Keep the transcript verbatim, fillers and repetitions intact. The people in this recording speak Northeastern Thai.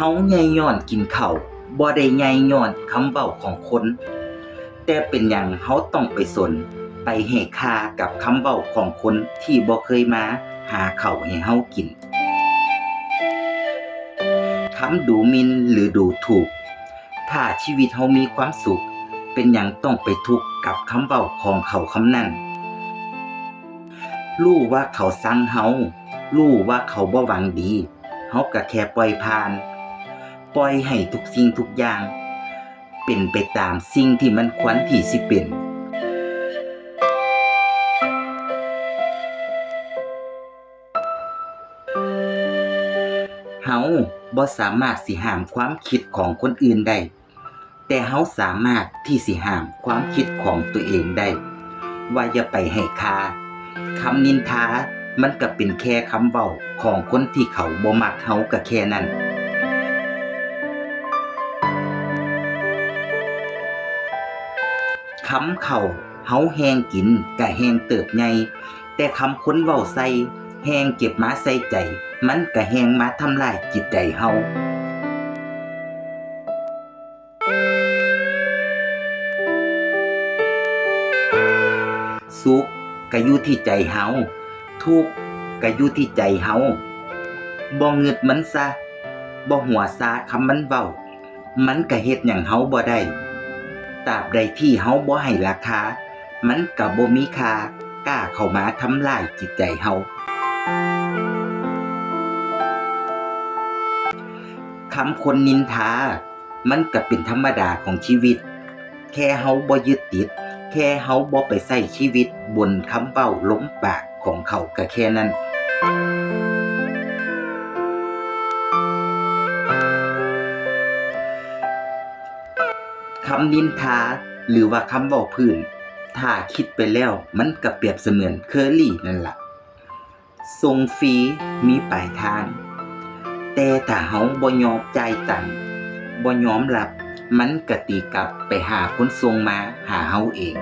เฮาใหญ่ย้อนกินข้าว บ่ได้ใหญ่ย้อนคำเว้าของคน แต่เป็นหยังเฮาต้องไปสน ไปให้ค่ากับคำเว้าของคนที่บ่เคยมาหาข้าวให้เฮากิน คำดูหมิ่นหรือดูถูก ถ้าชีวิตเฮามีความสุข เป็นหยังต้องไปทุกข์กับคำเว้าของเขาคำนั้น รู้ว่าเขาซังเฮา รู้ว่าเขาบ่หวังดี เฮาก็แค่ปล่อยผ่าน ปล่อยให้ทุกสิ่งทุกอย่าง เป็นไปตามสิ่งที่มันควรที่สิเป็น เฮาบ่สามารถสิห้ามความคิดของคนอื่นได้ แต่เฮาสามารถที่สิห้ามความคิดของตัวเองได้ ว่าอย่าไปให้ค่า คำนินทามันก็เป็นแค่คำเว้าของคนที่เขาบ่มักเฮาก็แค่นั้น คำเข้าเฮาแฮงกินก็แฮงเติบใหญ่ แต่คำคนเว้าใส่แฮงเก็บมาใส่ใจ มันก็แฮงมาทำลายจิตใจเฮา สุขก็อยู่ที่ใจเฮา ทุกข์ก็อยู่ที่ใจเฮา บ่งึดมันซะ บ่หัวซาคำมันเว้า มันก็เฮ็ดหยังเฮาบ่ได้ ตราบใดที่เฮาบ่ให้ราคา มันก็บ่มีค่ากล้าเข้ามาทำลายจิตใจเฮา คำคนนินทา มันก็เป็นธรรมดาของชีวิต แค่เฮาบ่ยึดติด แค่เฮาบ่ไปใช้ชีวิตบนคำเว้าลมปากของเขาก็แค่นั้น คำนินทา หรือว่าคำเว้าพื้น ถ้าคิดไปแล้วมันก็เปรียบเสมือนเคอรี่นั่นล่ะ ส่งฟรีมีปลายทาง แต่ถ้าเฮาบ่ยอมจ่ายตังค์ บ่ยอมรับ มันก็ตีกลับไปหาคนส่งมาหาเฮาเอง